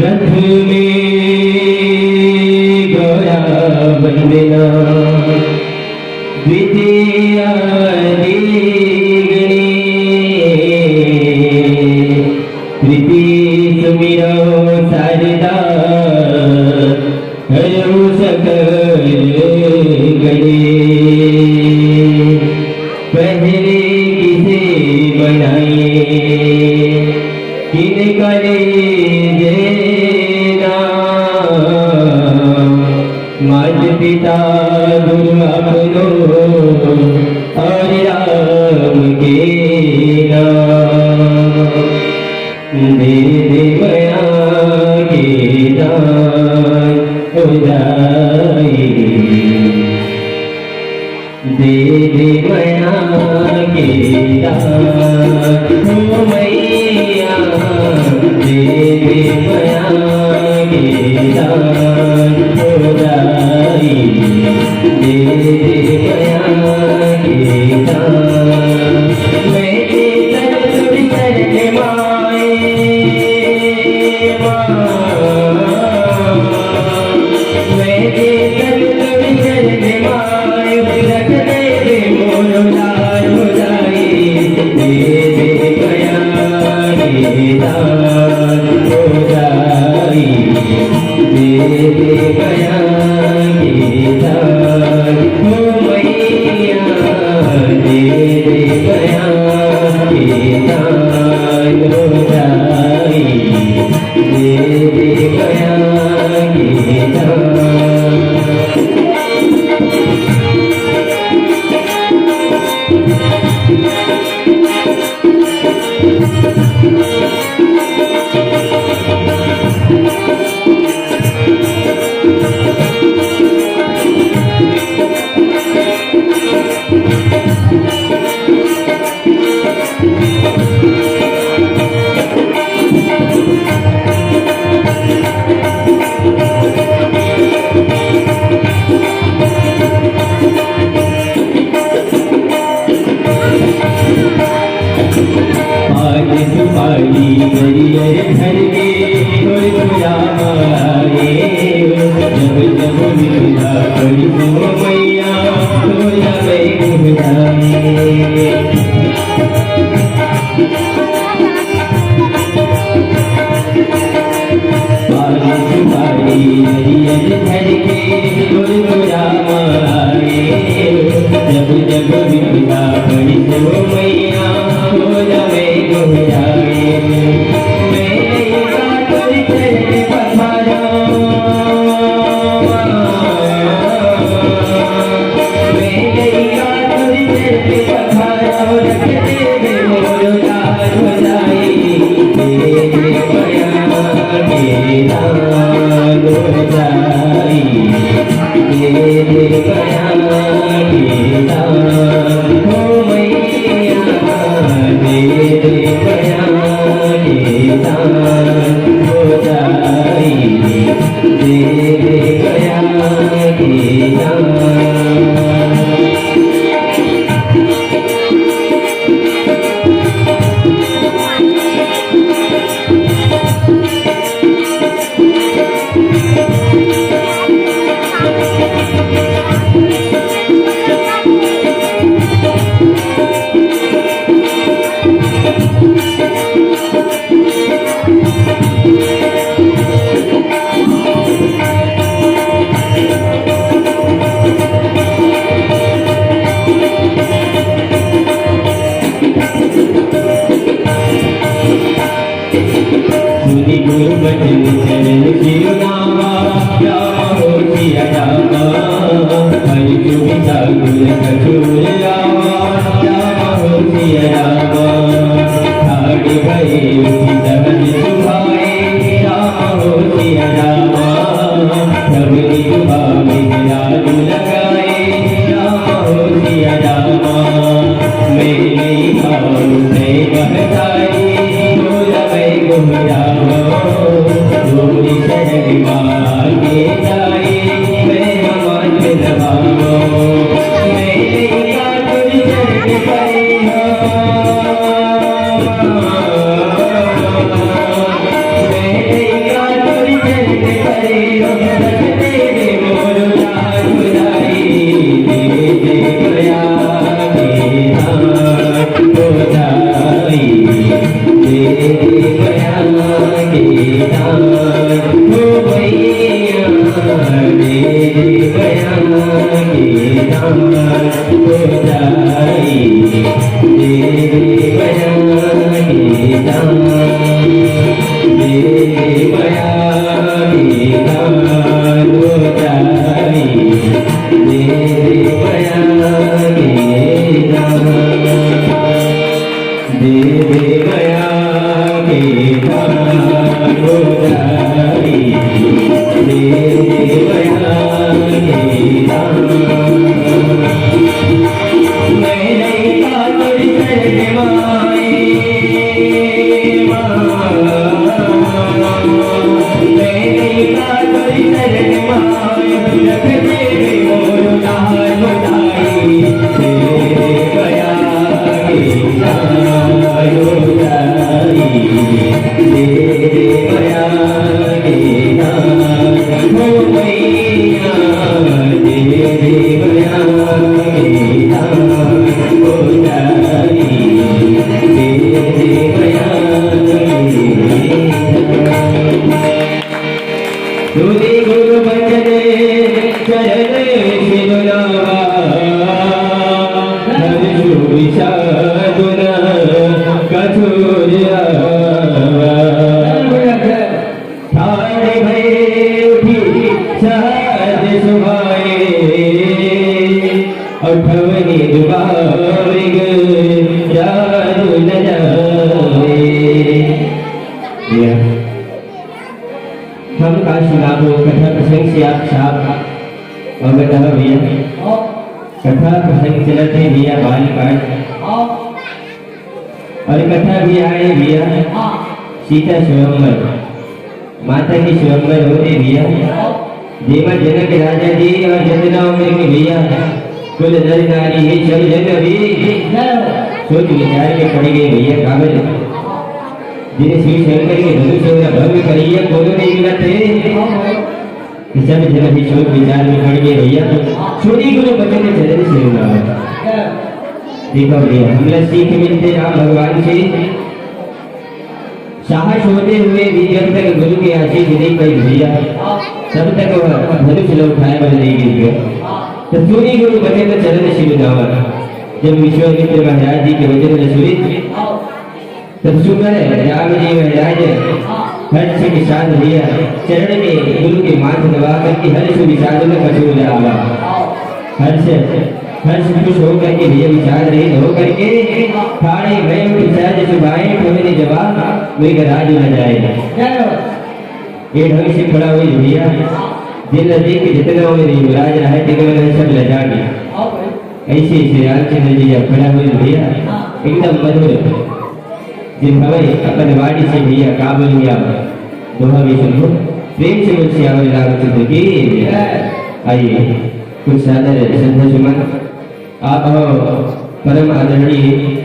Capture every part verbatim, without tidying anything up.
रथ में गौरा वंदना, द्वितीया दी गणेश। प्रीति सुमिरो शारदा, हरहु सकल गणेश। पहले किसे बनाए, किन करे देना। मात पिता गुरु अपनो, और राम के नाम। दे दे मया के दान उदाई। दे दे मया के दान, ओ मैया, दे दे मया के दान, ओ दाई, दे दे मया के दान। मैं चेतन तुझ चरण माए, माँ। मैं चेतन तुझ चरण माए, रख दे रे मोर लाल उदाई। दे दे मया के दान उदाई, दे दे मया के दान, ओ मैया, दे दे मया के दान उदाई। दे दे मया के दान। पान सुपारी नरियर धर के तोर दुरा म आए, जब जब विपदा पड़िस ओ मैया, तोला मैं गोहराए। पान सुपारी नरियर धर के तोर दुरा म आए, जब जब विपदा पड़िस ओ मैया, तोला मैं गोहराए। मैं लइका तोर चरण पखारँव, मैं लइका तोर चरण पखारँव, रख देबे मोर लाज हो जाई। दे दे मया के दान हो जाई, दे दे मया के दान हो मैया, दे दे मया के दान हो जाई, दे दे मया के दान। सुनि गुरु बचन चरण सिर नावा, राम हो सिया राम। हरि सुविधा गुण कछुर लावा, राम हो सिया राम। ठाढ़ भए उठि सहज सुभाए, राम हो सिया राम। प्रभु निज भाव राजु लगाए, राम हो सिया राम। मैं नइ पावँव तैं महतारी, तोला मैं गोहरावँव। तोरी चरण म आके दाई, मैं ह माथ नवावँव। मैं लइका तोरी चरण परे हँव। मैं लइका तोरी चरण परे हँव, रख देबे मोर लाज हो जाई, दे दे मया के दान हो जाई, दे दे मया के दान हो भैया, दे दे मया के दान हो जाई, दे दे मया के दान, दे दे मया के दान हो जाई, दे दे मया के दान। दे दे मया के दान हो जाई, दे दे मया के दान। मैं लइका तोरी चरण म आए, माँ। मैं लइका तोरी चरण म आए, रख देबे मोर लाज हो जाई। दे दे मया के दान हो जाई, दे दे मया के दान हो मैया, दे दे मया के दान हो जाई, दे दे मया के दान। सुनि गुरु बचन चरण सिर नावा, हरि सुविधा गुण कछुर लावा। ठाढ़ भए उठि सहज सुभाए, अउ ठवनी दुबारिग जादू न जाए। हम का सुनाबो कथा प्रसंग से आप साहब अवगत हव भैया। कथा प्रसंग चलत हे भैया, बाल कांड। और कथा भी आए भैया, सीता स्वयंवर, माता के स्वयंवर हो रे भैया, जेमा जनक राजा जी और जतना उम्र के भैया, कुल नर नारी हे सब जन भी सोच विचार में पड़ गए भैया, काबर जिन्हें शिव शंकर के धनुष और भंग करिया, कोनो नहीं मिलत हे। कि सब जन भी सोच विचार में पड़ गए भैया, सुनी गुरु बचन चरण शिव नाम। देखो भैया, हमला सीख मिलथे राम भगवान से। साहस होते हुए भी जब तक गुरु के आशीष नहीं पाई भैया, तब तक वह धनुष न उठाए बर नहीं गिर गए। तो सुनी गुरु बचन चरण शिव नाम। जब विश्वामित्र महाराज जी के वचन ल सुनिस, तब सुनर राम जी महाराज हर्ष के साथ भैया चरण में गुरु के माथ दबा करके हर्ष विषाद में कछुआ आवा। हर्ष, हर्ष खुश होकर के भैया विषाद रहित होकर के ठाढ़े भय उठ सहज सुभाए, ठोरे जवाब मृगराज न जाए। ये ढंग से खड़ा हुई भैया, जिन देख के जितना हुए युवराज रहे, तेकर मन सब लजा गए। ऐसे श्री रामचंद्र जी जब खड़ा हुए भैया, एकदम मधुर, जिन हवे अपन वाणी से भैया का बोलिया, दोहा भी सुनो, प्रेम से बोल सियावर रामचंद्र की। आइए, कुछ सादर श्रद्धा सुमन। आप हो परम आदरणीय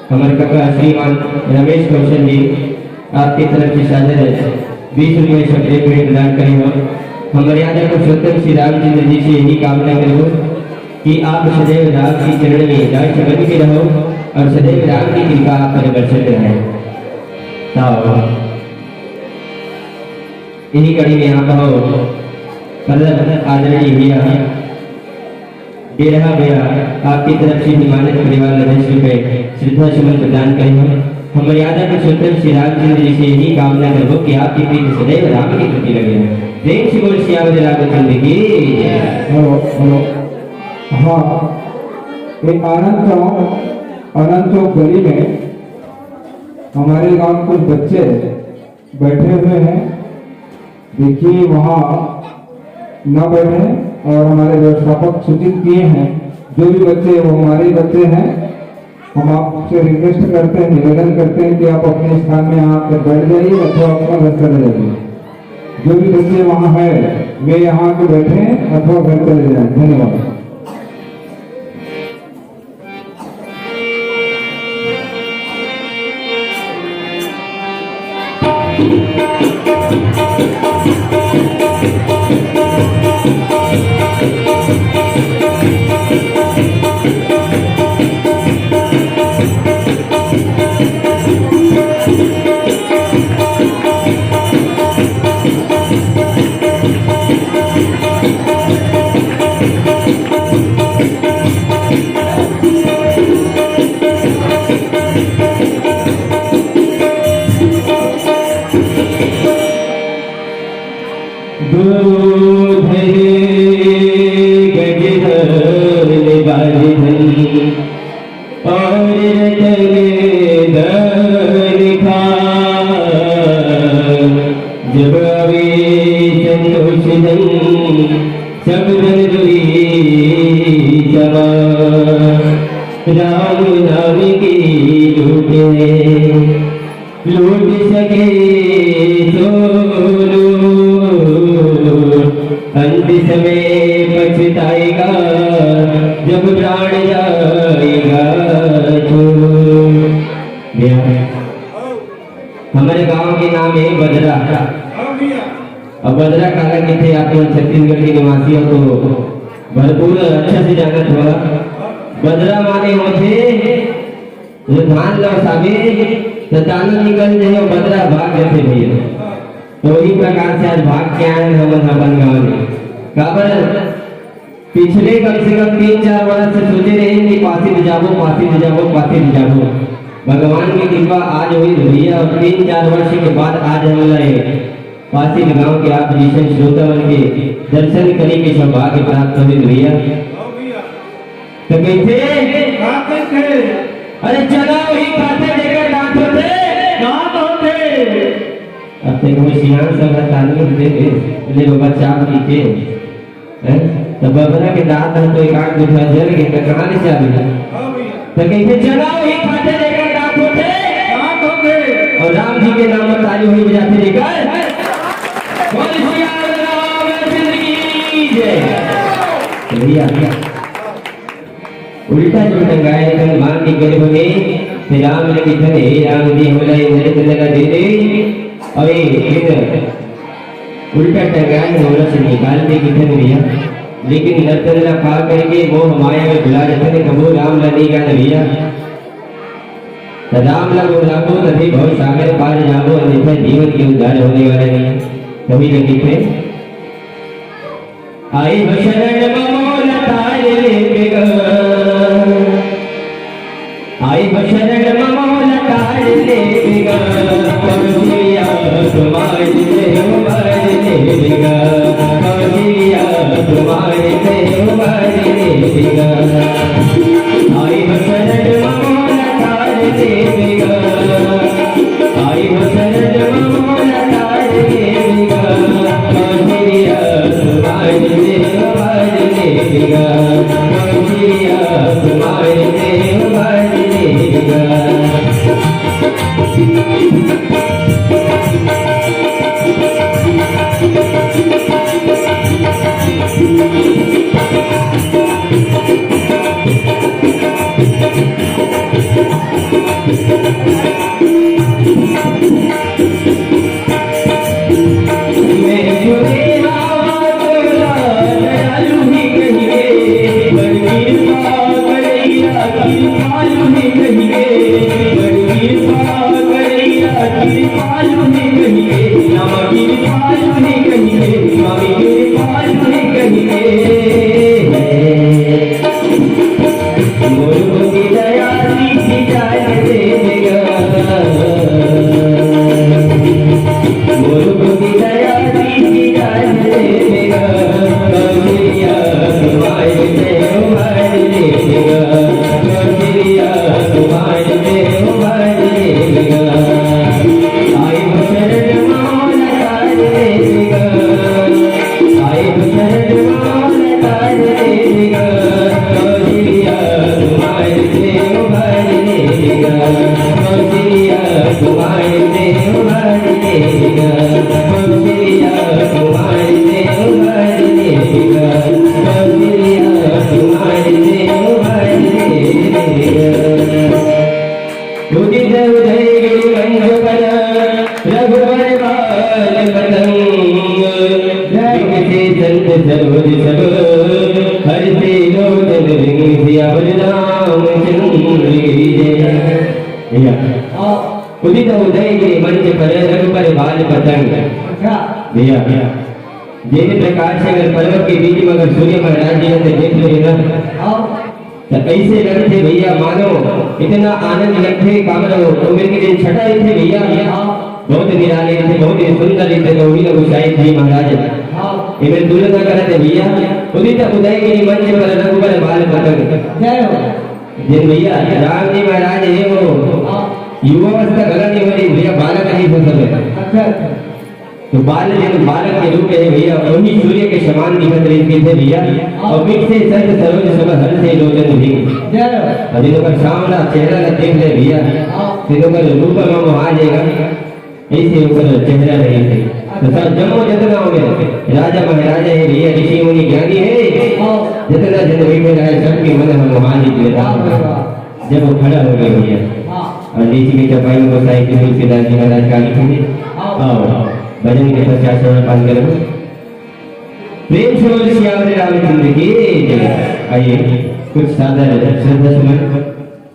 हमर कका श्रीमान रमेश कौशल जी, आपके तरफ से सादर बीस रुपए सप्रे भेंट प्रदान करे हो। हम मर्यादा पुरुषोत्तम श्री रामचंद्र जी से यही कामना करबो कि आप सदैव राम के चरण में दास बन के रहो और सदैव राम की कृपा आप पर बरसत रहे। तो यही कड़ी में आप हो परम आदरणीय भैया बेरहा बेरा आपकी तरफ से भी मानस परिवार ल दस रुपए श्रद्धा सुमन प्रदान करे हो। हम मर्यादा पुरुषोत्तम श्री रामचंद्र जी से यही कामना करबो कि आपकी प्रीति सदैव राम के प्रति लगे रहे। प्रेम से बोल सियावर रामचंद्र की। Hello, hello. हाँ, ये आनंद गांव, आनंद चौक गली में हमारे गांव के कुछ बच्चे बैठे हुए हैं। देखिए, वहाँ ना बैठे और हमारे व्यवस्थापक सूचित किए हैं, जो भी बच्चे, वो हमारे ही बच्चे हैं। हम आपसे रिक्वेस्ट करते हैं, निवेदन करते हैं कि आप अपने स्थान में आकर बैठ जाइए अथवा अपना घर चले जाइए। जो भी बच्चे वहाँ हैं, वे यहाँ आके बैठे हैं अथवा घर चले जाएं। धन्यवाद। दो धरे गज धन बारि धन, और रतन धन खान। जब आवे संतोष धन, सब धन दुई समान। राम नाम की लूट है, लूट सके सो लूट, अंत समय पछताएगा, जब प्राण जाएगा छूट। भैया, हमारे गांव के नाम है बदरा। अब बदरा काला किथे, आप लोग छत्तीसगढ़ के निवासी हो तो भरपूर अच्छा से जानत होगा। बदरा माने होथे जो धान ल ओसाबे, त ताना निकल जाए अउ बदरा भाग जाथे भैया। तो वही प्रकार से आज भाग के आए हैं हमन अपन गाँव में। काबर पिछले कम से कम तीन चार वर्ष से सोचे रहे कि पासी ल जाबो, पासी ल जाबो, पासी ल जाबो। भगवान की कृपा आज हुई भैया, और तीन चार वर्ष के बाद आज हमला ये पासी गांव के आप जैसे श्रोता मन के दर्शन करे के सौभाग्य प्राप्त होइस भैया। तो कैसे? का कैसे? अरे चना वही खाथे जेकर दांत होथे। दांत होथे। अब ते कोई सियान सब है, ताली दे दे, ले बाबा चाप पी के। हैं? तो बबरा के दांत है तो एक आंख दूसरा जल के, तो कहाँ ले चाबी? हाँ भैया। तो कहिथे, "चला वही खाथे जेकर दांत होथे।" दांत होथे। और राम जी के नाम पर ताली हुई बजाथे जेकर। बोल सियावर रामचंद्र की जय। तो भैया, उल्टा जो टंगाए हे तन माँ के गर्भ में, ते राम ल किथन, "हे राम जी, हमला ये नरचंद ला दे दे।" अउ ये फिर उल्टा टंगाए हे, ओला से निकाल दे किथन भैया। लेकिन नरचंद ला पा करके मोह माया में भुला जथन, कभू राम ला नहीं गान भैया। त राम ला गोहराबो तभी भव सागर पार जाबो, अन्यथा जीवन के उद्धार होने वाला नहीं। तभी ले किथे, "आई हो शरण म मोला तार ले बेगा।" आई हो शरण म मोला तार ले बेगा, कौशल्या तुम्हारे से उबार ले बेगा, कौशल्या तुम्हारे से उबार ले बेगा। आई हो शरण म मोला तार ले बेगा, आई हो शरण म मोला तार ले बेगा, कौशल्या तुम्हारे से उबार ले बेगा, कौशल्या तुम्हारे से उबार ले बेगा। उदित उदय गिरि मंच पर रघुबर बाल पतंग। विकसे संत सरोज सब हरषे लोचन रिंग। सियावर रामचंद्र की जय। भैया, उदित उदय गिरि मंच पर रघुबर बाल पतंग। अच्छा। भैया, जेन प्रकार से अगर पर्वत के बीच में अगर सूर्य महाराज जी रहते देख रहे ना, हाँ। त अइसे लगथे भैया, मानो इतना आनंद लगथे, काबर उमर के दिन छटा रहिथे भैया, हाँ। बहुत निराले रहिथे, बहुत ही सुंदर रहिथे, तो वही लोग शायद जी महाराज। हाँ। इन्हें तुलना करत हे भैया, उदित उदय गिरि मंच पर रघुबर बाल पतंग। जय हो। जिन भैया, राम जी महाराज हे वो, हाँ। युवावस्था गलत नहीं होती भैया, बालक नहीं हो सकते। अच्छा, अच्छा। तो बाल जन बालक के रूप में भैया, वही सूर्य के समान दिखत रहिथे भैया। अउ विकसे संत सरोज सब हरषे लोचन भी। जय। अउ जिन ओकर सांवला चेहरा ला देख ले भैया, हाँ। तेन ओकर रूप में मोहा जाएगा, ऐसे ओकर चेहरा रहिथे। तो सब जम्मो जतना हो गए, राजा महाराजा हे भैया, ऋषि मुनि ज्ञानी हे, हाँ। जतना जन बैठे रहे, सबके मन हम मोहा जीत लेता। वाह, वाह, वाह। जब वो खड़ा हो गए भैया, हाँ। और नीचे के चौपाई में गोसाई जी तुलसीदास जी महाराज का आगे थे। हाँ। और भजन के पश्चात श्रवण पान करेंगे। प्रेम से बोल सियावर रामचंद्र की जय। आइए, कुछ सादर श्रद्धा सुमन।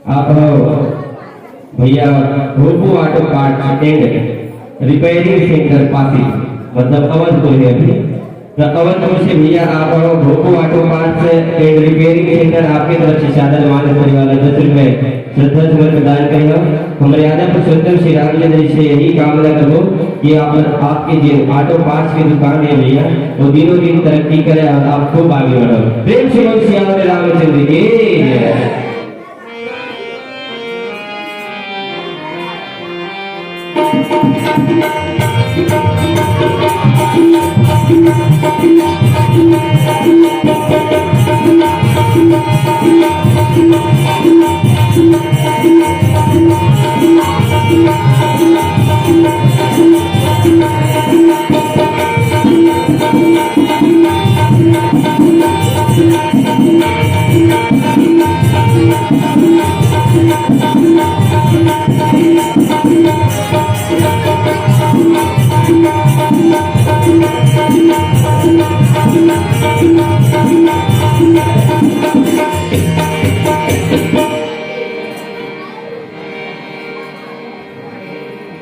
आप हो भैया, भोपू Auto Parts and Repairing Centre Pasi, मतलब अवधपुर है अभी। तो अवधपुर से भैया आप आओ, भोपू Auto Parts and Repairing Centre आपके तरफ से सादर मान परिवार दस रुपए श्रद्धा सुमन प्रदान करे हो। हमारे यादव पुरुषोत्तम श्री रामचंद्र जी से यही कामना करो कि आप, आपके जो auto parts की दुकान है भैया, वो दिनों दिन तरक्की करे और आप खूब आगे बढ़ो। प्रेम से बोल सियावर रामचंद्र की जय।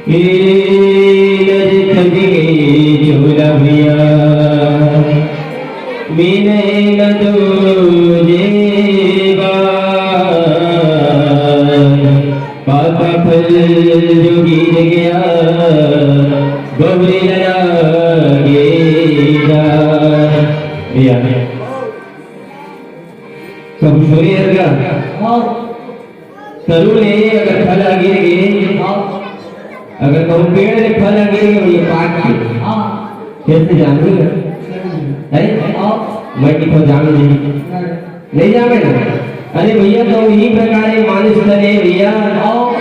ए नजर तक गई झूला भैया, मिले न दूजे बार। पाका फल जो गिर गया, बहुरे लगा गेला। भैया, कब सुने हर का? हाँ। तरू ले अगर फल आ गिर गे, हाँ। अगर कहूँ पेड़ ले फल आ गिर गे, ये पाक के। हाँ। कैसे जानबे? नहीं। है? हाँ। मैं किथों जान नहीं। नहीं। नहीं जाने ना। अरे भैया, तो यही प्रकार है मानुष तन है भैया। हाँ।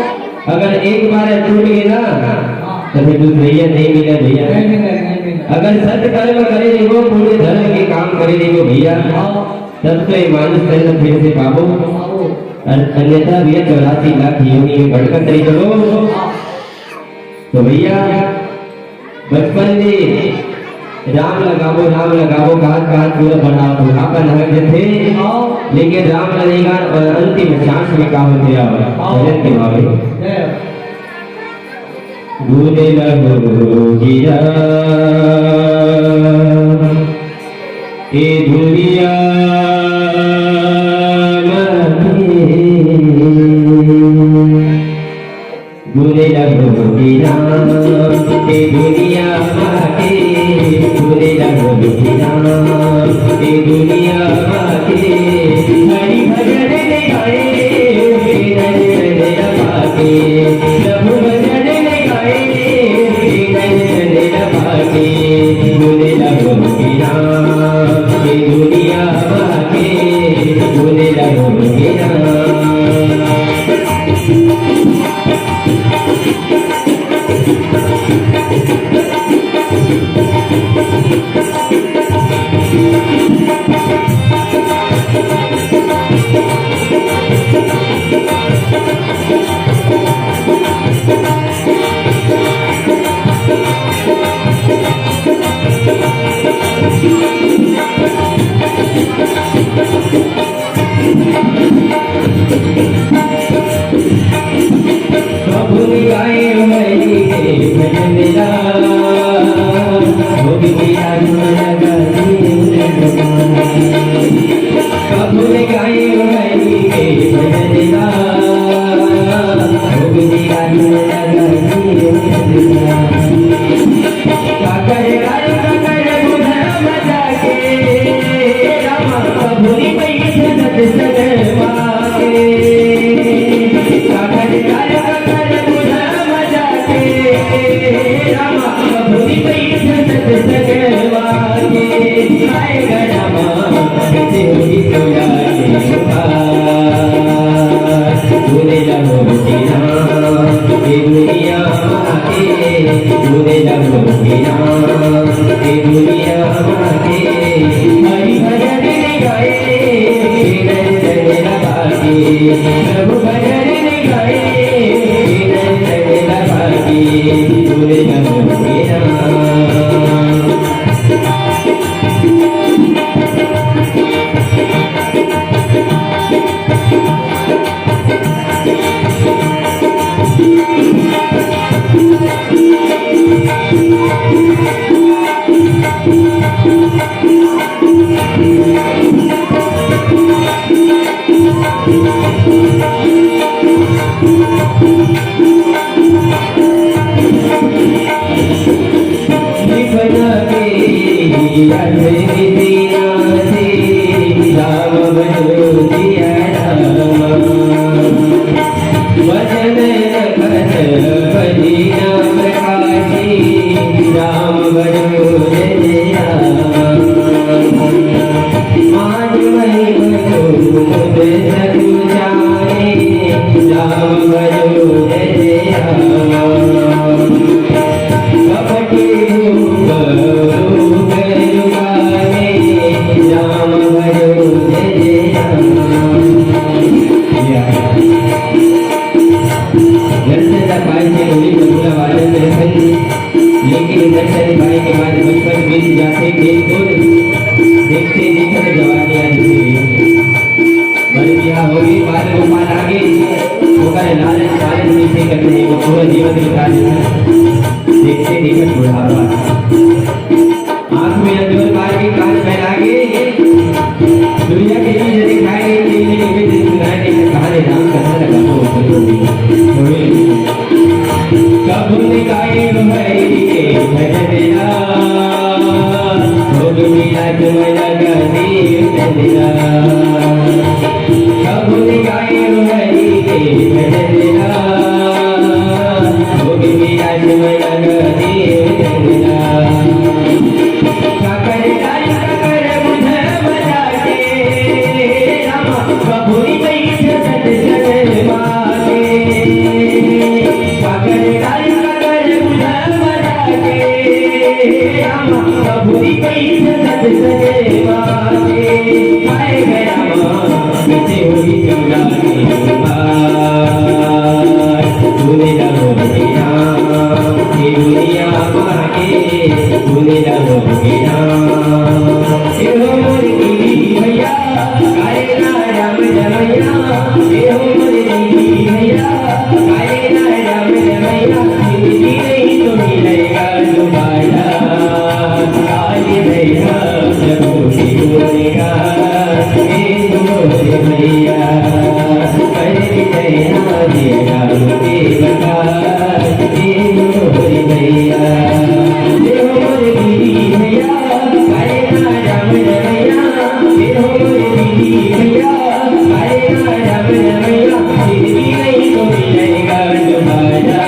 अगर एक बार टूट गे ना, हाँ। तो फिर दूसरैया नहीं मिले भैया। नहीं मिले, नहीं मिले। अगर सत्कर्म करे रहिबो, पुण्य धर्म के काम करे रहिबो भैया, हाँ। तब तो ये मानुष तन फिर से पाबो। पाबो। अन-, अन्यथा भैया चौरासी लाख योनि में भटकत रही करो। तो भैया, बचपन में राम लगाबो, राम लगाबो, कहात कहात पूरा बड़ा बुढ़ापा लग जथे, लेकिन राम लगेगा और अंतिम सांस में का होथे, भजन के भाव में। गुण लगो गिरा ए दुनिया में। गुण लगो गिरा ए दुनिया माके, गुण लगो गिरा ए दुनिया माके। हरि भजन में गाए, नंदन पाके, प्रभु भजन में गाए, नंदन पाके। गुण लगो गिरा ए दुनिया माके, गुण लगो गिरा। प्रभु गाए हरि के भजन ला, गोविंद राम नगर। प्रभु गाए हरि के भजन ला, गोविंद राम नगर। काकर काल काकर बुझा मजा के, रामा भूली पई सत सत माके। काकर काल काकर बुझा मजा के, रामा भूली पई सत सत माके। आए गणमा कैसे होई तोला के पुकार। गुण लगो गिरा ए दुनिया माके, गुण लगो गिरा ए दुनिया माके। हरि भजन में गाए, नंदन पाके, प्रभु भजन में गाए, नंदन पाके। गुण लगो गिरा। लेकिन दर्शन पाए के बाद बचपन बीत जाथे, खेल कूद, देखते देखते जवानी आ जाथे। बड़े बिहाव होगे, बाल गोपाल आगे, ओकर लाल पालन नीचे करते हैं, वो पूरा जीवन बिता देते हैं। देखते देखत बुढ़ापा। आँख में अंजोर मार के कान फैला के, दुनिया के ई जने खाए के, तेल में निवेद सुनाए के, कहानी राम कथा लगा तो छोड़े। कबहुँ न गाए हरि के भजन ला, भोग विलास में लगा देव चंदना। कबहुँ न गाए हरि के भजन ला, भोग विलास में लगा देव चंदना। काकर डाल काकर बुझ बजा के, रामा कबहुँ न बैठ सत सत माते। काकर डाल काकर बुझ बजा के, रामा कबहुँ न बैठ सत सत माते। हाय गे रामा, कैसे हुई जमुना के पार। तूने लगो बिना, ये दुनिया माँ के, तूने लगो बिना। ये हो मोर दीदी भैया, काहे ना राम रमैया। ये हो मोर दीदी भैया, काहे ना राम रमैया। जिंदगी नहीं तो मिलेगा दोबारा। आज भैया प्रभु की दुनिया, हे मोर भैया, कर दया दे राम के बता, हे मोर भैया, हे मोर दीदी भैया, अरे ना राम रमैया, हे मोर दीदी भैया, अरे ना राम रमैया, जिंदगी नहीं तो मिलेगा दोबारा।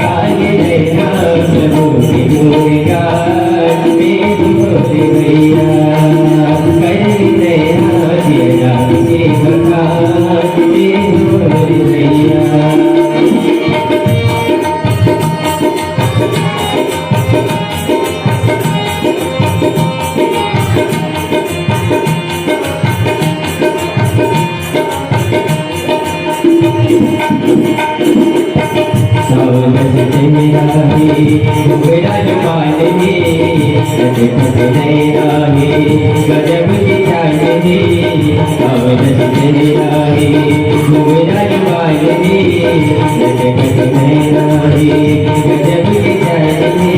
आज जय राम प्रभु के गुणगान, हे मोर भैया, कर दया जय राम के बखान, हे मोर भैया। सावत चेहरा हे, घुघरा रुमाल हे, खटखट नैना हे, गजब के चाल हे। सावत चेहरा हे, घुघरा रुमाल हे, खटखट नैना हे, गजब के चाल हे।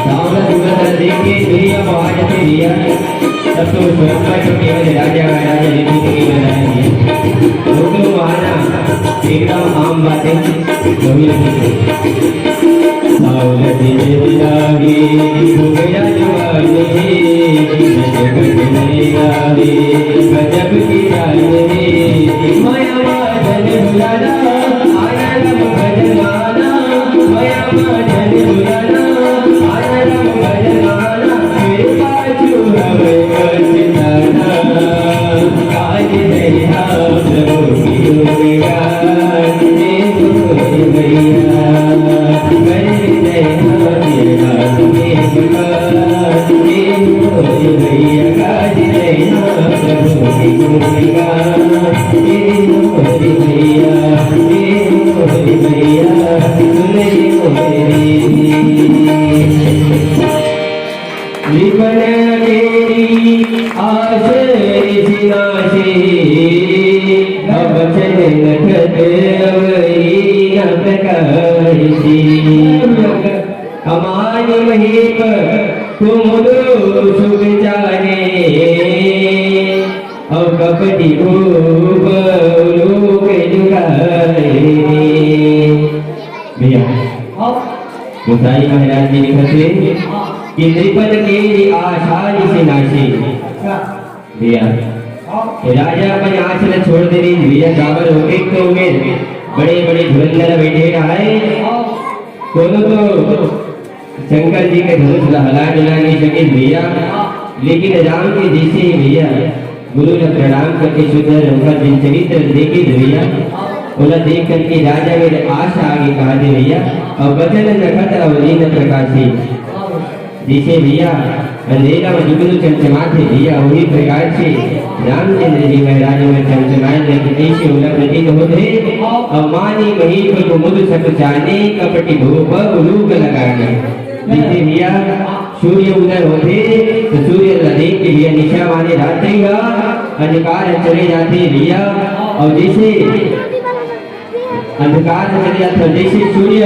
सावत सुंदर देख के दुनिया को आज से दिया। तब तो स्वयं का जो केवल राजा, राजा लेकिन के बनाया है। वो तो बहाना एकदम आम बात है, वही लगती है। सावत चेहरा हे, घुघरा रुमाल हे, गजब के नैना हे, गजब के चाल हे। माया माया जन भुलाना, आना राम भजन माना। माया माया जन भुलाना, आना राम भजन माना। तेरे पाछू हमें पछताना। आज नैहा प्रभु की दुनिया, हे मोर भैया, कर नैहा तेरा हे भैया, आज नैहा प्रभु की दुनिया। लिपन केरी आस निसि नासी, अवचन नखत अवई न प्रकासी। अमानि महीप कुमुद सुख चाने, अउ कपटी भूप लोक लुकाए। भैया, हाँ। गोसाई महाराज जी लिखत हे कि नृपन केरी आस निसि नासी। अच्छा। भैया, हाँ। राजा अपन आस ल छोड़ दे रही भैया, काबर होगे तो में बड़े बड़े धुरंधर बैठे रहे। हाँ। कोनो तो शंकर जी के धनुष ला हला डुला नहीं सके भैया, लेकिन राम के जैसे ही भैया गुरु ने प्रणाम करके शुद्ध रंगत जिन चरित्र देखे भैया, ओला देख करके राजा मेरे आस आगे कहा दे भैया, अउ बचन नखत अवई न प्रकासी। जैसे भैया अंधेरा में जुगनू चमचमाथे भैया, वही प्रकार से रामचंद्र जी महाराज में चमचमाए लगे, ऐसे ओला प्रतीत होत हे। अमानि महीप कुमुद सुख चाने, कपटी भूप लोक लुकाने। जैसे भैया सूर्य उदय होथे तो सूर्य ल देख के भैया निशा माने रात्रि ह अंधकार चले जाथे भैया। अउ जैसे अंधकार में चले जाथे, जैसे सूर्य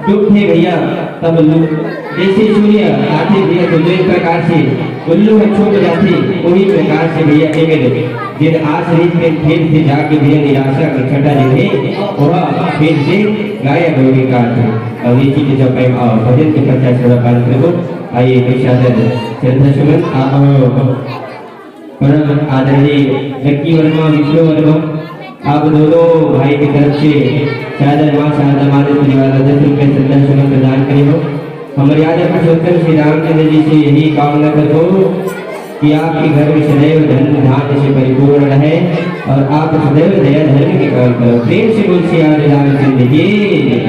डूबथे भैया, तब लू-, जैसे सूर्य आथे भैया, तो जो प्रकार से उल्लू ह छुप जाथे, वही प्रकार से भैया एमे ले, जिन आस रहिस तेन फेर से जाके भैया निराशा के छटा लेथे, वह फेर से गायब होगे का थे। और इसी के जब मैं, अ, भजन के प्रचार से पालन करबो, आइए कुछ आदर श्रद्धा सुमन आप, अ, परम आदरणीय लक्की वर्मा, विष्णु वर्मा, आप दोनों भाई की तरफ से शारदा माँ, शारदा माँ ने परिवार ला दस रुपये श्रद्धा सुमन प्रदान करे हो। हमर याद है पुरुषोत्तम श्री रामचंद्र जी से यही कामना करबो कि आपके घर में सदैव धन धान्य से परिपूर्ण रहे और आप सदैव दया धर्म के काम करो। प्रेम से बोल सिया रामचंद्र की।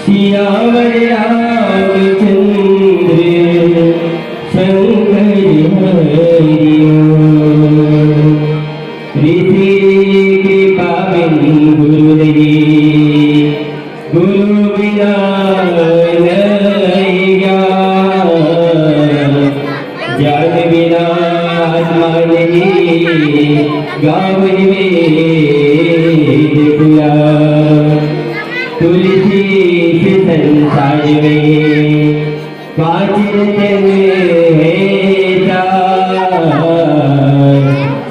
सियावर रामचंद्र शंकर हरि ओम। ऋषि कृपा बिन गुरु नहीं, गुरु बिना नहीं ज्ञान, ज्ञान बिना आत्मा नहीं, गावन वेद पुराण। तुलसी से संसार में पाँच रतन है सार,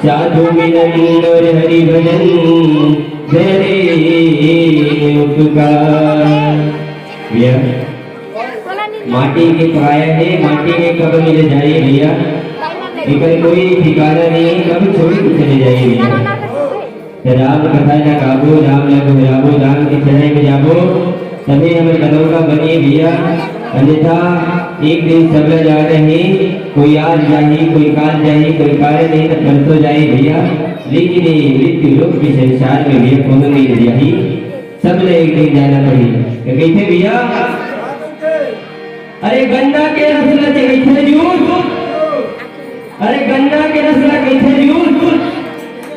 साधु मिलन और हरि भजन धरे उपकार। भैया, माटी के पराया है, माटी में कब मिल जाए भैया, एकर कोई ठिकाना नहीं है, कब छोड़ के चले जाए भैया। त राम कथा ला गाबो, राम ला गोहराबो, राम के चरण में जाबो, तभे हमर कदम का बने भैया। अन्यथा एक दिन सब ला जाना है, कोई आज जाही, कोई काल जाही, कोई कारण नहीं त परसों जाही भैया। लेकिन ये मृत्यु लोक के संसार में भैया कोनो नहीं रह जाही, सब ला एक दिन जाना पड़ही। त कहिथे भैया, अरे गन्ना के रस ला कहिथे जूस, अरे गन्ना के रस ला कहिथे जूस।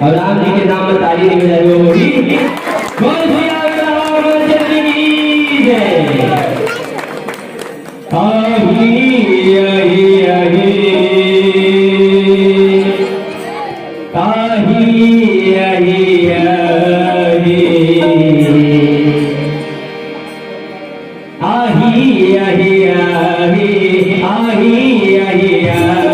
और राम जी के नाम में ताली नहीं बजाई वो होगी। बोल भैया रामचंद्र की जय। आही, आही, आही। आही, आही, आही। आही, आही, आही, आही, आही, आही, आही।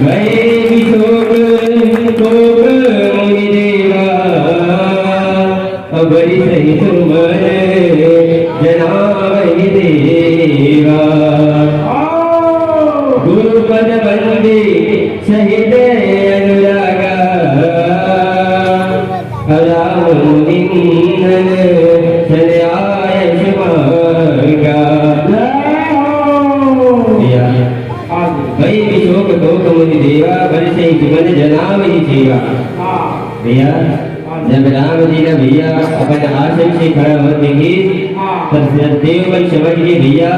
भय विशोक शोक मुनि देवा, अबरि सहित सुमन जनावहि देवा। गुरुपद बंदी सहित अनुरागा, राम मुनिंदन सन आयस मागा। या। भय विशोक शोक मुनि देवा, अबरि सहित सुमन जनावहि देवा। भैया, जब राम जी ने भैया अपन आसन से खड़ा होत देखिस, तब सचदेव मन समझ गे भैया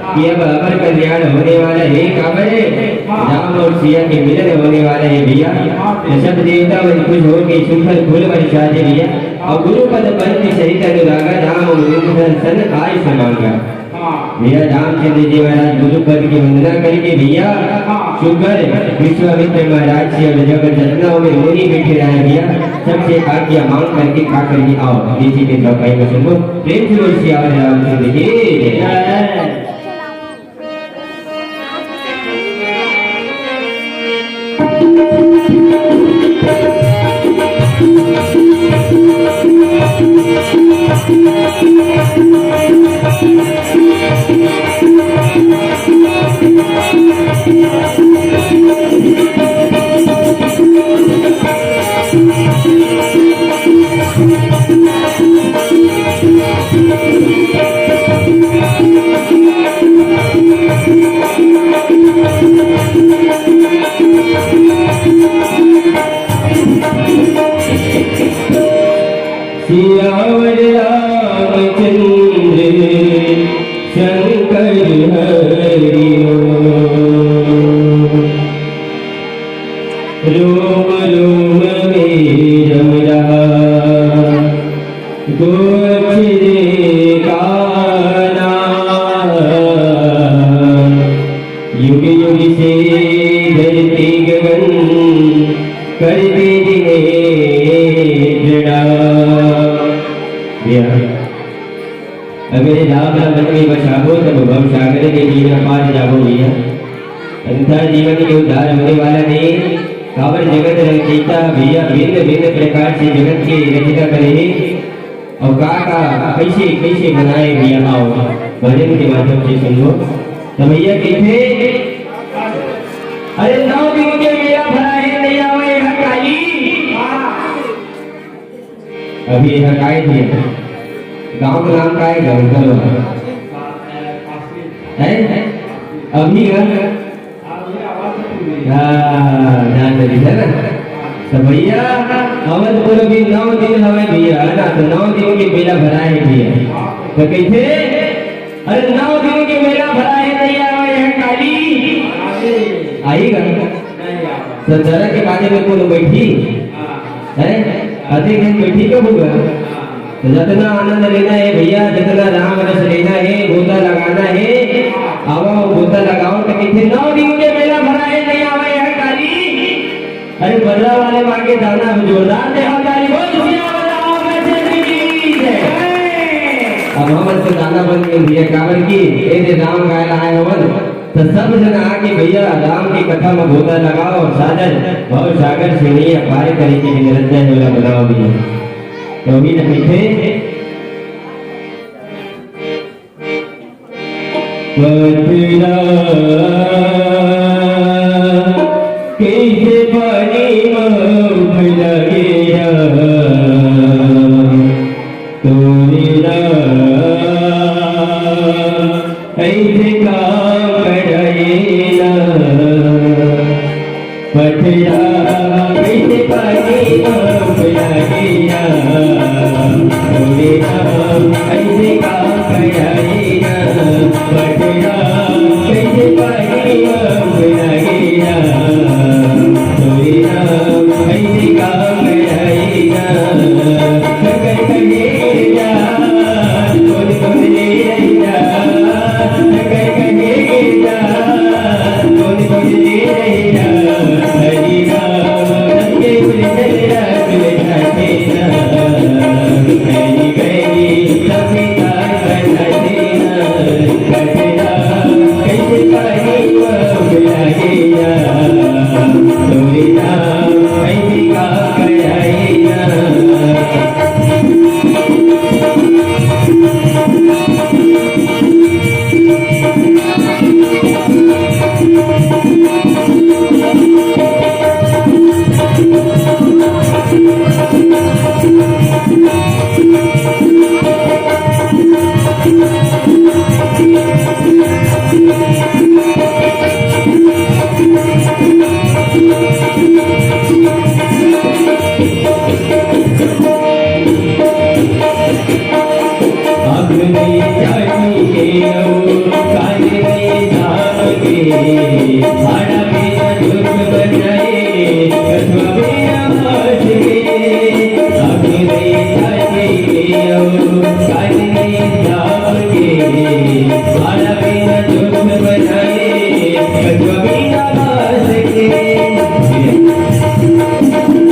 कि अब अमर कल्याण होने वाला है। काबर है? राम और सिया के मिलन होने वाला है भैया। तो सब देवता मन खुश होके सुंदर फूल बरसा दे भैया। और गुरुपद बंदी सहित अनुरागा, राम मुनिंदन सन आयस मागा। भैया रामचंद्र जी महाराज गुरुपद की वंदना करके भैया, हाँ। सुकर विश्वामित्र महाराज से और जब जतना में मुनि बैठे रहे भैया, सबसे आज्ञा मांग करके खा करके आओ। जैसे कि द्रौपदी को सुनो, प्रेम से बोल सियावर रामचंद्र की जय। सियावर रामचंद्र शंकर हरि बोल। रोम रोम में रम रहा दो अक्षर का नाम। युग युग से धरती गगन करते जिन्हें प्रणाम। भैया, अगर राम नाम मन में बसाबो, तब भव सागर के बीच पार जाबो भैया। अंतः जीवन के उद्धार होने वाला नहीं। काबर जगत रचयिता भैया भिन्न भिन्न प्रकार से जगत के रचना करे हे। और का का कैसे कैसे बनाए भैया, आओ भजन के माध्यम से सुन लो। तो भैया कहते, अरे नौ दिन के मेला भरा है, नहीं आवे है काली। अभी यह काय दिया? गांव का नाम काय है? गांव का नाम है? अभी का? हाँ, जान लगी है ना? तो भैया, अवधपुर भी नौ दिन हवे भैया, है ना? तो नौ दिन के मेला भरा है भैया। तो कैसे? अरे नौ दिन के मेला भरा है, नहीं आवे है काली। आएगा? तो जरा के बाजे में कोनो बैठी? है? अधिक दिन बैठी कब होगा? तो जितना आनंद लेना है भैया, जितना राम रस लेना है, गोता लगाना है, आवा वो गोता लगाओ। तो कहते नौ दिन के मेला भरा है, नहीं आवे है काली। अरे बदला वाले माँ के दाना जोरदार दे, हम ताली बोल सियावर रामचंद्र की जय। अब हमन से दाना बन के भैया काबर की, ए दे राम गाय आए हवन, तो सब जन आके भैया राम की कथा में गोता लगाओ और साजन भव सागर से नैया पार करे के लिए रचना वाला बनाओ भैया। तो उम्मीद है पीछे पथरा कइसे पानी म उफला गे राम, तोरे राम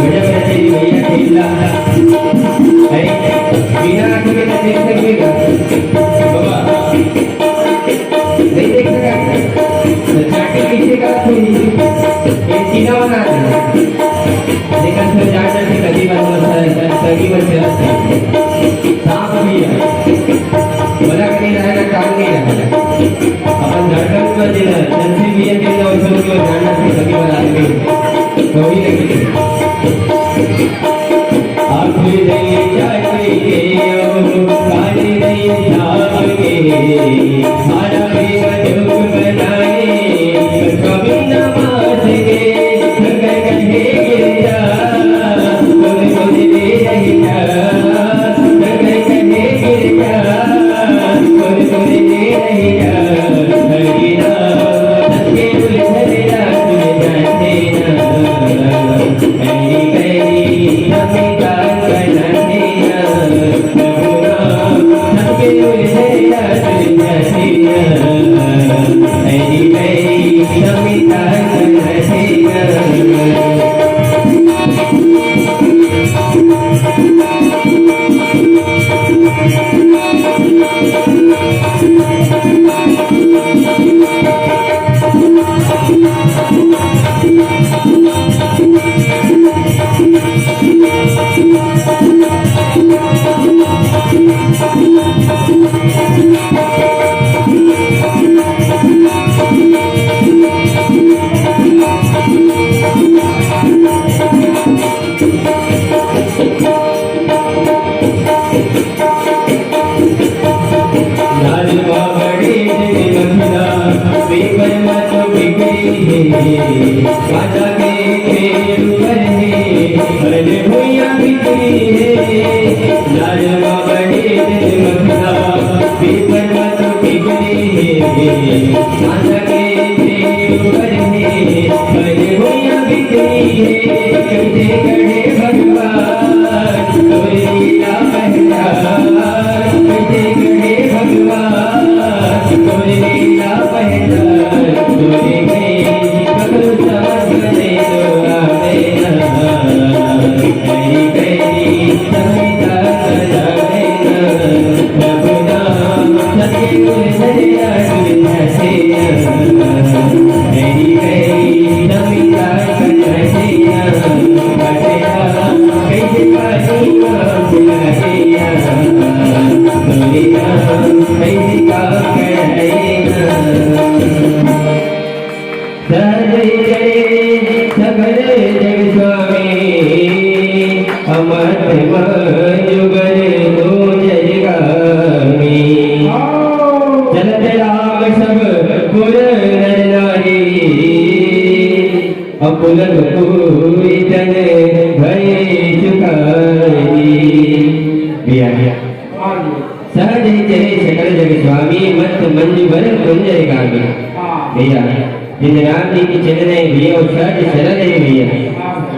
बड़ा बड़ा तेरी भैया खेलता। अरे, बिना आंखी के तो देख सकेगा। बाबा, नहीं देख सका। तो चाटे पीछे का कोई एंटीना बना दे। लेकिन फिर जाकर के कभी बार होता है, सर, सभी बच्चे रहते हैं। सांप भी है। बोला कि नहीं रहेगा, काम नहीं रहेगा। अपन धड़कन को देना, जल्दी भी है, देना, उसको क्यों जानना, फिर कभी बार आदमी। तो ही लगे। आँख नहीं चाट के, कान नहीं चाप के, खाना पीना चुप बनाए, कभी न मार के, अगर कहे गिर जा, बोल बोल दे रही जा, अगर कहे गिर जा, बोल बोल दे रही जा, हरी राम, सबके उलझन रात में जाते ना। भैया, सहज ही चले सकल जग स्वामी, मत मंजु बर कुंजर गामी। भैया, जिन राम जी के चरण है भैया, वो सहज सरल है भैया।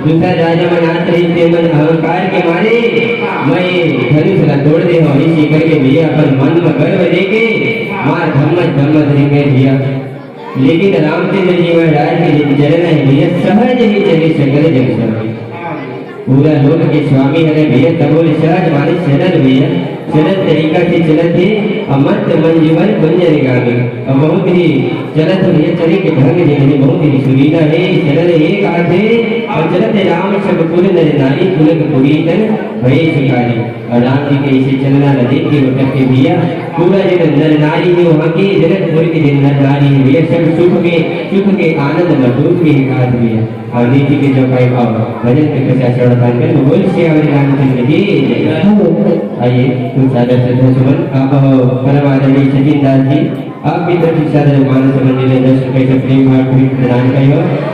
दूसरा राजा मन आत रही, ते मन अहंकार के मारे मैं धनुष ला तोड़ दे हूँ, इसी करके भैया अपन मन में गर्व लेके मार धम्मस धम्मस रिंगे भैया। लेकिन रामचंद्र जी महाराज के जिन चरण है भैया, सहज ही चले सकल जग स्वामी। पूरा लोक के स्वामी हरे भैया, तबो ले सहज माने सरल भैया, सरल तरीका से चलत हे। अमंत मन जीवन कुंजर गावे। और बहुत ही चलत भैया, चले के ढंग जे हे बहुत ही सुरीला हे, सरल हे, गाथे। और चलत हे राम सब कुल नर नारी, पुलक पुरी तन भये सुखारी। और राम जी के इसे चलना न देख के उठक के भैया, पूरा जो नर नारी हे वहाँ के, जनकपुर के जिन नर नारी हे भैया, सब सुख में, सुख के आनंद में डूब के हे गात भैया। और नीति के जो भाई भाव भजन के प्रचार श्रवण पाठ करें, तो बोल सियावर रामचंद्र की जय। आइए, कुछ सादर श्रद्धा सुमन। आप, अ, परम आदरणीय सचिन दास जी, आप भी तरफ से सादर मान सम्मान दस रुपए से प्रेम भाव भेंट प्रदान करें।